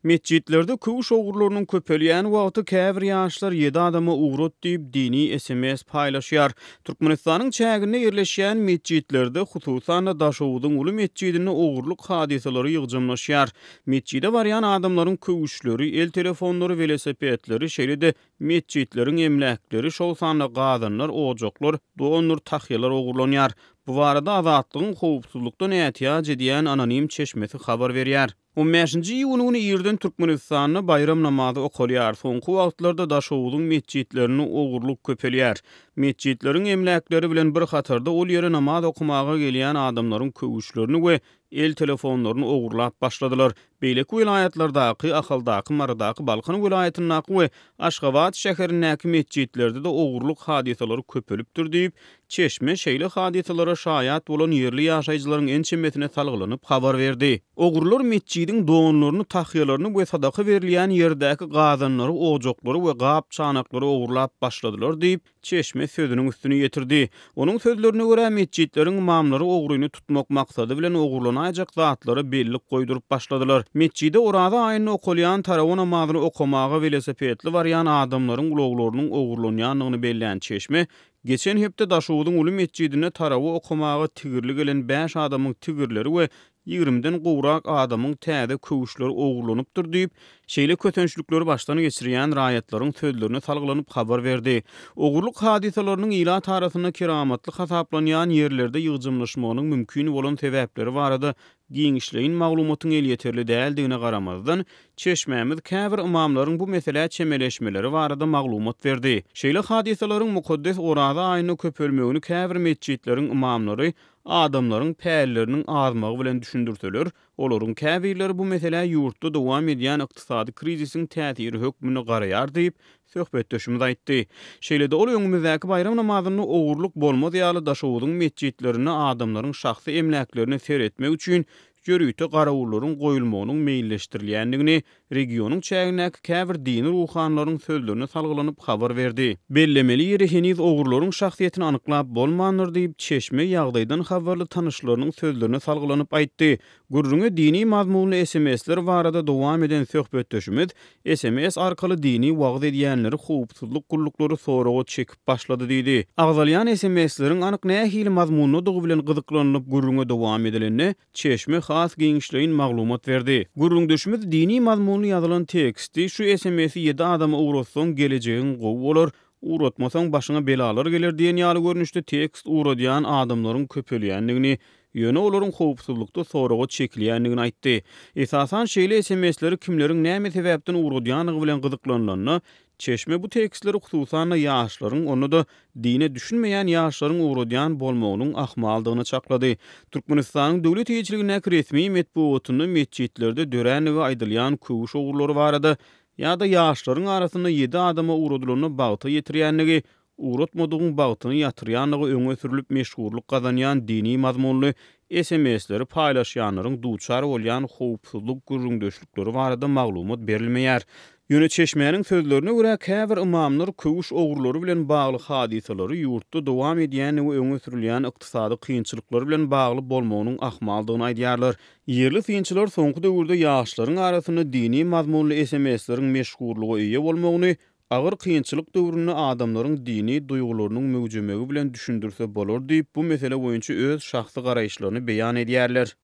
Metjitlerde köwüş ogurlarynyň köpelýän wagty käbir ýaşlar ýedi adama ugrat diýip, dini sms paýlaşýar. Türkmenistanyň çäginde ýerleşýän metjitlerde, hususan-da Daşoguzyň uly metjidinde ogurlyk hadysalary ýygjamlaşýar. Metjide barýan adamlaryň köwüşleri, el telefonlary, welosipedleri, şeýle-de metjitleriň emläkleri, şol sanda gazanlar, ojaklar, dondur tahýalar ogurlanýar. Bu barada Azatlygyň howpsuzlykdan ätiýaç edýän anonim çeşmesi habar berýär. On bäşinji iýun güni irden Türkmenistanda baýram namazy okalýar. Soňky wagtlarda Daşoguzyň metjitlerinde ogurlyk köpelýär. Metjitleriň emläkleri bilen bir hatarda ol ýere namaz okamaga gelýän adamlaryň köwüşlerini we el telefonlaryny ogurlap başladylar. Beýleki welaýatlardaky, Ahaldaky, Marydaky, Balkan welaýatyndaky we Aşgabat şäherindäki metjitlerde-de ogurlyk hadysalary köpelipdir diýip, Çeşme şeýle hadysalara şaýat bolan ýerli ýaşaýjylaryň ençemesine salgylanyp habar berdi. Ogrular metjidiň donlaryny, tahýalaryny we sadaka berilýän ýerdäki gazanlary, ojaklary we gap-çanaklary ogurlap başladylar diýip, çeşme sözüniň üstüni ýetirdi. Onuň sözlerine görä, metjitleriň ymamlary ogryny tutmak maksady bilen ogurlanaýjak zatlara bellik goýduryp başladylar. Metjide Oraza aýynda okalýan tarawa namazyny okamaga welosipedli barýan adamlaryň ulaglarynyň ogurlanýandygyny bellän çeşme, Geçen hepde Daşoguzyň uly metjidinde tarawa okamaga tigirli gelen bäş adamyň tigirleri we ýigrimiden gowrak adamyň täze köwüşleri ogurlanypdyr diýip, şeýle kösençlikleri başdan geçirýän raýatlaryň sözlerine salgylanyp habar berdi. Ogurlyk hadysalarynyň ilat arasynda keramatly hasaplanýan ýerlerde ýygjamlaşmagynyň mümkin bolan sebäpleri barada Giňişleýin maglumatyň elýeterli däldigine garamazdan, çeşmämiz käbir ymamlaryň bu meselä çemeleşmeleri barada maglumat berdi. Şeýle hadysalaryň mukaddes Oraza aýynda köpelmegini käbir metjitleriň ymamlary adamlaryň pälleriniň azmagy bilen düşündirseler, olaryň käbirleri bu meselä ýurtda dowam edýän ykdysady krizisiň täsiri hökmünde garaýar diýip, söhbetdeşimiz aýtdy. Şeýle-de ol öňümizdäki baýram namazynda ogurlyk bolmaz ýaly Daşoguzyň metjitlerinde adamlaryň şahsy emläklerine seretmek üçin ýörite garawullaryň goýulmagynyň meýilleşdirilýändigini regionyň çägindäki käbir dini ruhanylaryň sözlerine salgylanyp habar berdi. Bellemeli ýeri heniz ogurlaryň şahsyýetini anyklap bolmandyr diýip, çeşme ýagdaýdan habarly tanyşlarynyň sözlerine salgylanyp aýtdy. Gürrüňi dini mazmunly sms-ler barada dowam eden söhbetdeşimiz sms arkaly dini wagyz edýänleri howpsuzlyk gulluklary soraga çekip başlady diýdi. Agzalýan sms-leriň anyk nähili mazmundadygy bilen gyzyklanylyp gürrüňe dowam edilende, çeşme has giňişleýin maglumat berdi. Gürrüňdeşimiz dini mazmunly ýazylan teksti şu sms-i ýedi adama ugratsaň gelejegiň gowy bolar, Ugratmasaň başyňa belalar geler diýen ýaly görnüşde tekst ugradýan adamlaryň köpelýändigini, ýöne olaryň howpsuzlykda soraga çekilýändigini aýtdy. Esasan şeýle sms-leri kimleriň näme sebäpden ugradýandygy bilen gyzyklanylanda, çeşme bu tekstleri hususan-da ýaşlaryň, onda-da dine düşünmeýän ýaşlaryň ugradýan bolmagynyň ahmaldygyny çaklady. Türkmenistanyň döwlet eýeçiligindäki resmi metbugatynda metjitlerde dörändigi aýdylýan köwüş ogurlary barada Ýa-da ýaşlaryň arasynda ýedi adama ugradylanda bagta ýetirýändigi, ugratmadygyň bagtyny ýatyrýandygy öňe sürlüp meşhurlyk gazanýan dini mazmunly sms-leri paýlaşýanlaryň duçar bolýan howpsuzlyk gürrüňdeşlikleri barada maglumat berilmeýär. Ýöne çeşmäniň sözlerine görä, käbir ymamlar köwüş ogrulary bilen bagly hadysalary ýurtda dowam edýändigi öňe sürülýän ykdysady kynçylyklar bilen bagly bolmagynyň ahmaldygyny aýdýarlar. Ýerli synçylar soňky döwürde ýaşlaryň arasynda dini mazmunly sms-leriň meşhurlyga eýe bolmagyny agyr kynçylyk döwründe adamlaryň dini duýgularynyň möwjemegi bilen düşündirse bolar diýip, bu mesele boýunça öz şahsy garaýyşlaryny beýan edýärler.